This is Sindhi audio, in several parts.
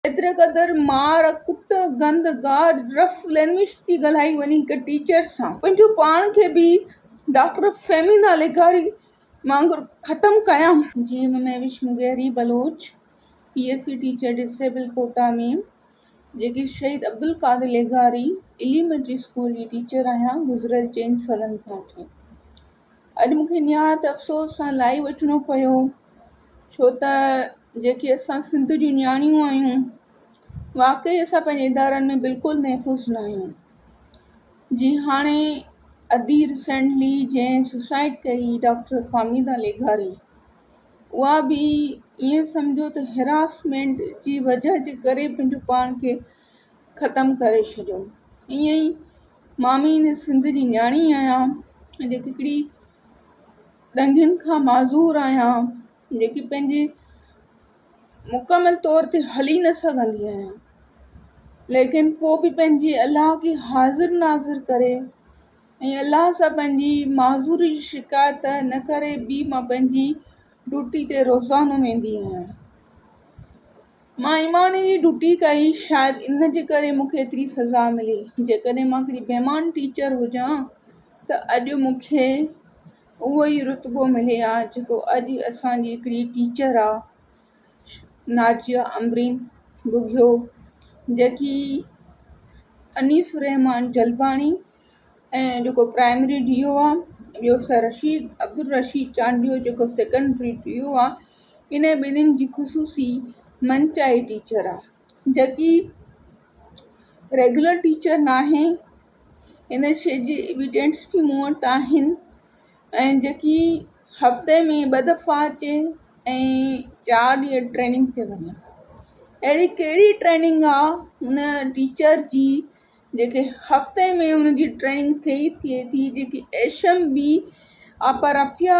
ايتري قدر مار، ڪٽ، گند، گار، رف لينگويج ٿي ڳالهائي وڃي هڪ ٽيچر سان. پنهنجو پاڻ کي به ڊاڪٽر فهميده لغاري وانگر ختم ڪيان. جي M Mehwish Mugheri Baloch, P S C teacher disable quota ۾ جيڪي شهيد عبدالقادر لغاري اليمينٽري اسڪول جي ٽيچر آهيان گذريل چئن سالن کان وٺي. اڄ مون کي نهايت افسوس سان لائيو اچڻو پيو ڇو ته جيڪي اسان سنڌ جون نياڻيون آهيون واقعي اسان پنهنجي ادارن ۾ بلڪل محفوظ نه آهيون جي هاڻي ادي ريسينٽلي جنهن سوسائيڊ ڪئي ڊاڪٽر فهميده لغاري اها به ائين سمجهو ته هراسمينٽ جي وجه جي ڪري پنهنجو پاڻ کي ختم ڪري ڇڏيو ائين ئي مان به هن سنڌ جي نياڻي آهيان جيڪي هڪڙي ڏنگين کان معذور آهيان جيڪي پنهنجي مڪمل طور تي هلي نه سگهندي آهيان ليڪن پوءِ به پنهنجي الله کي حاضر ناظر ڪري ۽ الله سان پنهنجي معذوري جي شڪايت نه ڪري به مان پنهنجي ڊيوٽي تي روزانو ويندي آهيان. مان ايمان جي ڊيوٽي ڪئي شايد ان جي ڪري مون کي ايتري سزا ملي جيڪڏهن مان هڪڙي بيمان ٽيچر هجان ته اڄ مون کي اهو ئي رتبو ملي ها جيڪو اڄ اسان جي هڪڙي ٽيچر آ ناجيه امبرين ٻگهيو جيڪي انيس الرحمان جلباڻي ۽ جيڪو پرائمري ڊي او آ ٻيو سر رشيد عبدالرشيد چانڊيو جيڪو سيڪنڊري ڊي او آ ان ٻنهين جي خصوصي من چاهي ٽيچر آ جيڪي ريگيولر ٽيچر ناهي ان شي جي ايويڊنس به مون وٽ آهن ۽ جيڪي هفتي ۾ ٻه دفعا اچي ۽ چار ڏينهن ٽريننگ تي وڃي اهڙي ڪهڙي ٽريننگ آ ان ٽيچر جي جيڪي هفتي ۾ ان جي ٽريننگ ٿئي ٿئي ٿي جيڪي ايشم بي آپا رفيع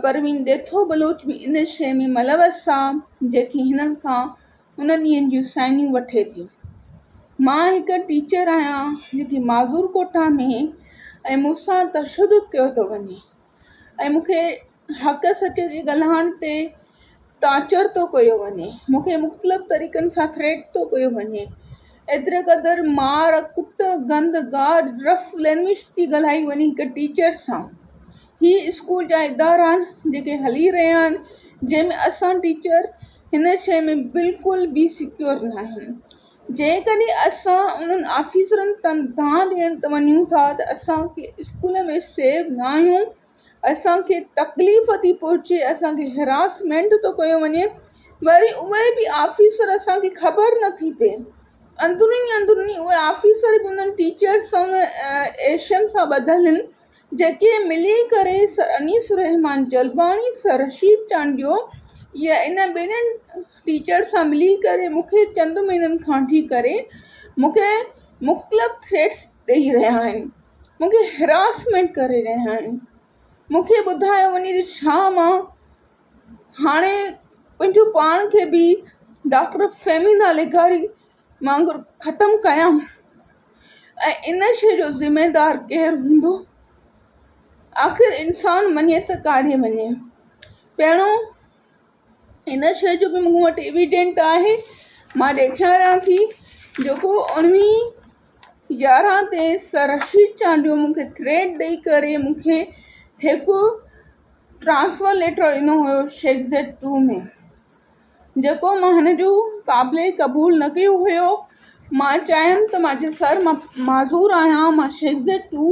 پروين ڏيٿو بلوچ به ان شيء ۾ ملوث آ جيڪي هنن کان ان ڏينهن جون سائنيون وٺي ٿي. مان هڪ ٽيچر آهيان جيڪي معذور ڪوٽا ۾ ۽ مون سان تشدد ڪيو ٿو وڃي ۽ مون کي حق سچ جي ڳالهائڻ تي ٽارچر ٿو ڪيو وڃي مون کي مختلف طريقن سان ٿريٽ ٿو ڪيو وڃي ايتري قدر مار ڪٽ گند گار رف لينگويج ٿي ڳالهائي وڃي هڪ ٽيچر سان هي اسڪول جا ادارا جيڪي هلي رهيا آهن جنهن ۾ اسان ٽيچر هن شيء ۾ بلڪل به سيڪيور نه آهيون جيڪڏهن اسان انهن آفيسرن تان دانهن ڏيڻ ته وڃون ٿا ته اسان کي اسڪول ۾ سيف نه آهيون اسان کي تڪليف ٿي پهچي اسان کي هراسمينٽ ٿو ڪيو وڃي وري اهي به آفيسر اسان کي خبر نه ٿي پئي اندروني اندروني اهي آفيسر به انهن ٽيچرس سان ايشن سان ٻڌل آهن جيڪي ملي ڪري سر انيس الرحمان جلباڻي سر رشيد چانڊيو يا ان ٻنهين ٽيچر سان ملي ڪري مون کي چند مهينن کان وٺي ڪري مون کي مختلف ٿريٽس ڏئي رهيا آهن مون کي هراسمينٽ ڪري رهيا آهن مون کي ٻڌايو وڃي ته ڇا مان هاڻي پنهنجو پاڻ کي به ڊاڪٽر فهميده لغاري وانگر ختم ڪيان ۽ ان شيء جو ذميدار ڪير هوندو آخر انسان مڃي ته ڪاڏي وڃي پهريون ان شيء جو به مون وٽ ايويڊنٽ آهي مان ڏيکاريان ٿي جيڪو اڻويهه 11 تي سر رشيد چانڊيو مون کي ٿريٽ ڏئي ڪري مون کي هڪ ٽرانسفر ليٽر ڏنو هيو شيخ زيد ٽو ۾ جيڪو مان هن جو قابل قبول نه ڪيو هيو مان چيم ته مان چيو سر مان معذور آهيان مان شيخ زيد ٽو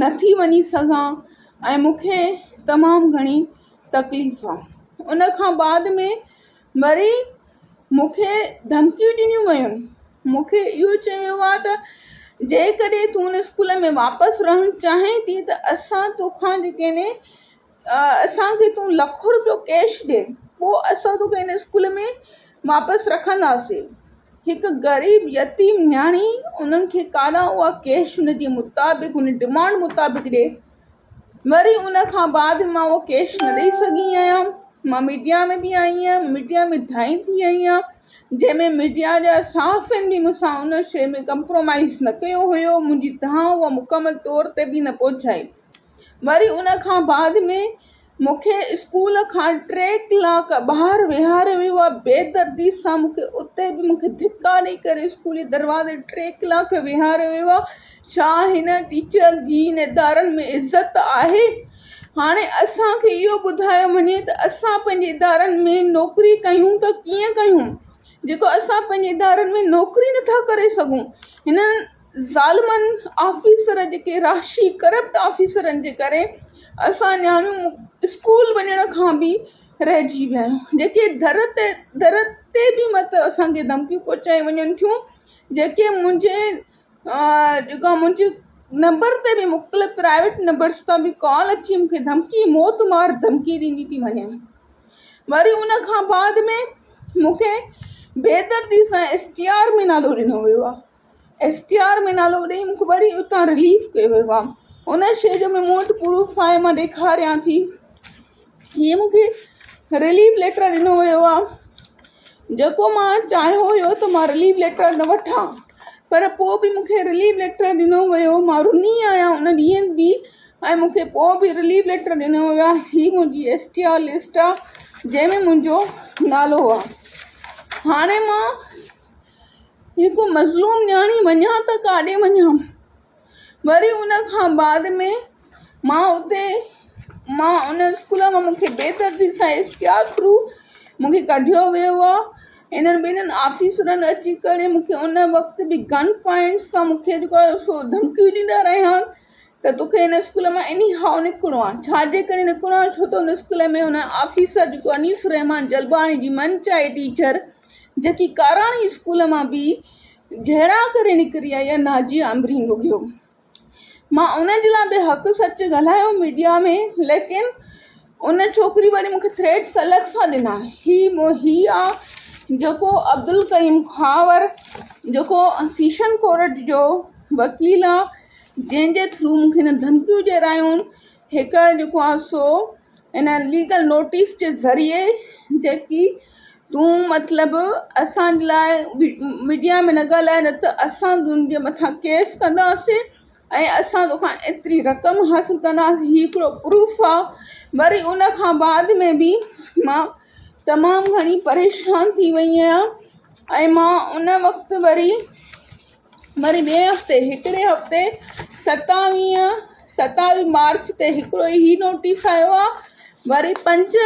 نٿي وڃي سگهان ۽ مون کي تمام گهڻي تڪليف آ ان کان بعد ۾ وري مون کي ڌمڪيون ڏنيون ويون مون کي اهو چيو ويو آ ته جيڪڏهن تون ان اسڪول ۾ واپس رهڻ چاهين ٿي ته اسان توکان جيڪي ني اسان کي تون لک روپيو ڪيش ڏي پوء اسان توکي ان اسڪول ۾ واپس رکنداسين هڪ غريب يتيم نياڻي انهن کي ڪاڏان اها ڪيش ان جي مطابق ان ڊمانڊ مطابق ڏي وري ان کان بعد مان اهو ڪيش نه ڏئي سگهي آهيان مان ميڊيا ۾ به آئي آهيان ميڊيا ۾ ڌائين ٿي آئي آهيان جنهن ۾ ميڊيا جا صحافين به مون سان ان شيء ۾ ڪمپرومائز نه ڪيو هيو منهنجي دانهن اها مڪمل طور تي به نه پهچائي وري ان کان بعد ۾ مون کي اسڪول کان ٽي ڪلاڪ ٻاهر ويهاريو ويو آهي بيدردي سان مون کي اتي به مون کي ڌڪا ڏئي ڪري اسڪول جي دروازي ٽي ڪلاڪ ويهاريو ويو آهي ڇا هن ٽيچر جي هن ادارن ۾ عزت آهي هاڻي اسان کي اهو ٻڌايو وڃي ته اسان پنهنجي ادارن ۾ نوڪري ڪيون ته ڪيئن ڪيون جيڪو اسان پنهنجي ادارن ۾ نوڪري نٿا ڪري سگهون هنن ظالمن آفيسر جيڪي راشي ڪرپٽ آفيسرن جي ڪري اسان نياڻيون اسڪول وڃڻ کان به رهجي ويا آهيون جيڪي در تي در تي به مطلب اسانکي ڌمڪيون پهچايون وڃن ٿيون جيڪي منهنجي جيڪا منهنجي نمبر تي به مختلف پرائيويٽ نمبرس تان به ڪال اچي مونکي ڌمڪي موت مار ڌمڪي ڏني ٿي وڃي وري ان کان بعد ۾ مونکي بيدردي سان ايس ٽي آر ۾ نالو ڏنو ويو آهي ايس ٽي آر ۾ نالو ڏئي مون کي وري اتان رليف ڪيو ويو آهي ان شيء جو به مون وٽ پروف آهي مان ڏيکاريان ٿي هيء مون کي رليف ليٽر ڏنو ويو آهي جيڪو مان چاهيو هيو ته مان رليف ليٽر نه وٺان پر پوءِ به مون کي رليف ليٽر ڏنو ويو مان رني آهيان ان ڏينهن به ۽ مون کي پوءِ به رليف ليٽر ڏنو ويو آهي هي منهنجي ايس ٽي آر لسٽ آهي جنهن ۾ منهنجو نالو آهي هاڻي مان هڪ مظلوم نياڻي وڃان ته ڪاڏي وڃان وري ان کان بعد ۾ مان اتي مان ان اسڪول مان مون کي بيدردي سان ايس ٽي آر ٿرو مون کي ڪڍيو ويو آهي انهن ٻنهن آفيسرن اچي ڪري مون کي ان وقت به گن پوائنٽ سان مون کي جيڪو آهي سو ڌمڪيون ڏيندا رهيا ته توکي هن اسڪول مان ايني هاء نڪرڻو آهي ڇا جي ڪري نڪرڻو آهي ڇو ته ان اسڪول ۾ ان آفيسر جيڪو انيس الرحمان جلباڻي جي من چاهي ٽيچر جيڪي ڪاراڻي اسڪول مان به جهيڙا ڪري نڪري آئي آهي ناجيه عنبرين ٻگهيو مان ان جي لاء به حق سچ ڳالهايو ميڊيا ۾ ليڪن ان ڇوڪري وري مونکي ٿريٽس الڳ سان ڏنا هي هي آ جيڪو عبدالڪريم خاور جيڪو سيشن ڪورٽ جو وڪيل آ جنهن جي ٿرو مونکي هن ڌمڪيون ڏيرايون هڪ جيڪو آ سو ان ليگل نوٽيس جي ذريعي جيڪي تون مطلب اسان جي لاء ميڊيا ۾ نه ڳالهائي نه ته اسان تنهنجي مٿان ڪيس ڪنداسين ۽ اسان توکان ايتري رقم حاصل ڪنداسين هي هڪڙو پروف آهي وري ان کان بعد ۾ به مان تمام گهڻي پريشان ٿي وئي آهيان ۽ مان ان وقت وري وري ٻئي هفتي هڪڙي هفتي ستاويهه ستاويهه مارچ تي هڪڙو هي نوٽيس آيو آهي وري پنج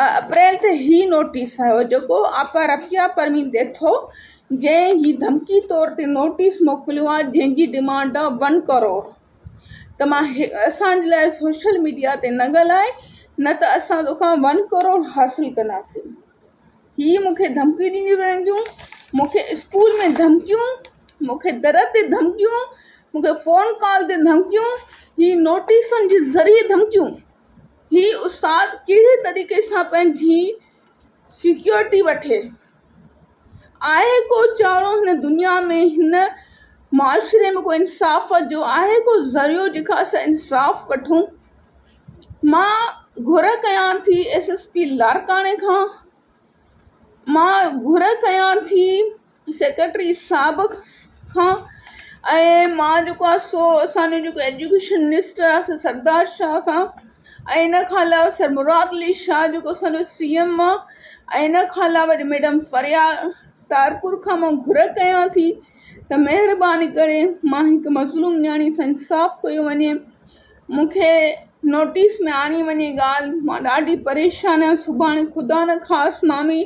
اپريل تي هي نوٽيس آيو جيڪو آپا رفيعه پروين ڏيٿو جنهن هي ڌمڪي طور تي نوٽيس موڪليو آهي جنهن جي ڊمانڊ آهي ون ڪروڙ ته مان اسان جي لاء سوشل ميڊيا تي نه ڳالهائي نه ته اسان توکان ون ڪروڙ حاصل ڪنداسين هي مون کي ڌمڪيون ڏينديون رهنديون، مون کي اسڪول ۾ ڌمڪيون، مون کي در تي ڌمڪيون، مون کي فون ڪال تي ڌمڪيون، هي نوٽيسن جي ذريعي ڌمڪيون، هي استاد ڪهڙي طريقي سان پنهنجي سيڪيورٽي وٺي؟ آهي ڪو چارو هن دنيا ۾ هن معاشري ۾ ڪو انصاف جو آهي ڪو ذريعو جنهن کان اسان انصاف وٺون؟ مان گهر ڪيان ٿي ايس ايس پي لاڙڪاڻي کان مان گهر ڪيان ٿي سيڪريٽري صاحب کان ۽ مان جيڪو آهي سو اسان جو جيڪو ايجوڪيشن منسٽر آهي سو سردار شاهه کان ۽ ان کان علاوه سر مراد علي شاهه جيڪو اسان جو سي ايم آهي ۽ ان کان علاوه ميڊم فريا تارپور کان مان گهر ڪيان ٿي ته مهرباني ڪري مان هڪ مظلوم نياڻي سان انصاف ڪيو وڃي مون کي نوٽيس ۾ آڻي وڃي ڳالهه مان ڏاڍي پريشان آهيان سڀاڻي خدا نه خاص مامي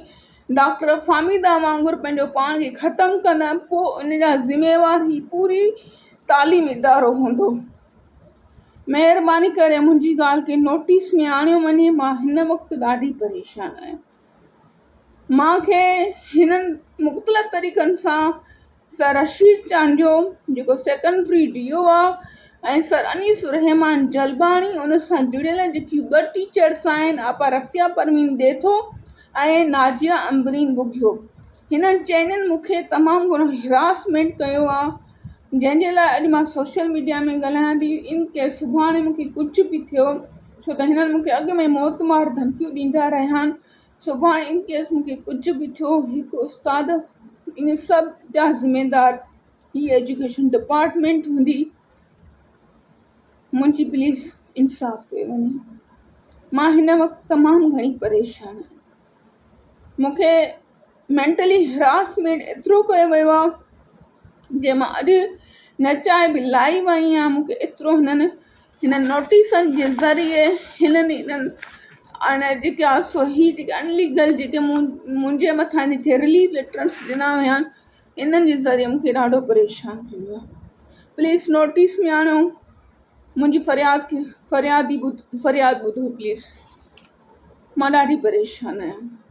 ڊاڪٽر فهميده وانگر پنهنجو پاڻ کي ختم ڪندم پوء ان جا ذميوار هي پوري تعليم ادارو هوندو مهرباني ڪري منهنجي ڳالهه کي نوٽيس ۾ آڻيو وڃي مان هن وقت ڏاڍي پريشان آهيان مان کي هنن مختلف طريقن سان سر رشيد چانڊيو جيڪو سيڪنڊري ڊي او آ ۽ سر انيس الرحمان جلباڻي ان سان جڙيل جيڪي ٻه ٽيچرس آهن آپا رفيعه پروين ڏيٿو ۽ ناجيه عنبرين ٻگهيو هنن چئنين مون کي تمام گهڻو هراسمينٽ ڪيو آ جنهن جي لاء اڄ مان سوشل ميڊيا ۾ ڳالهايان ٿي ان ڪيس سڀاڻي مون کي ڪجهه به ٿيو ڇو ته هنن مون کي اڳ ۾ موت مار ڌمڪيون ڏيندا رهيا آهن سڀاڻي ان ڪيس مون کي ڪجهه به ٿيو هڪ استاد ان سڀ جا ذميدار هي ايجوڪيشن ڊپارٽمينٽ هوندي منهنجي پليز انصاف ڪيو وڃي. مان هن وقت تمام گهڻي پريشان آهيان. مون کي مينٽلي هراسمينٽ ايترو ڪيو ويو آهي جي مان اڄ نه چاهي به لائيو آئي آهيان مون کي ايترو هنن هنن نوٽيسن جي ذريعي هنن هنن هاڻي جيڪي آهي سو هي جيڪي انليگل جيڪي مون منهنجي مٿان جيڪي رليف ليٽرس ڏنا ويا آهن انهن جي ذريعي مون کي ڏاڍو پريشان ٿي ويو آهي پليز نوٽيس ۾ آڻيو منهنجي فرياد کي فريادي فرياد ٻڌو پليز مان ڏاڍي پريشان آهيان.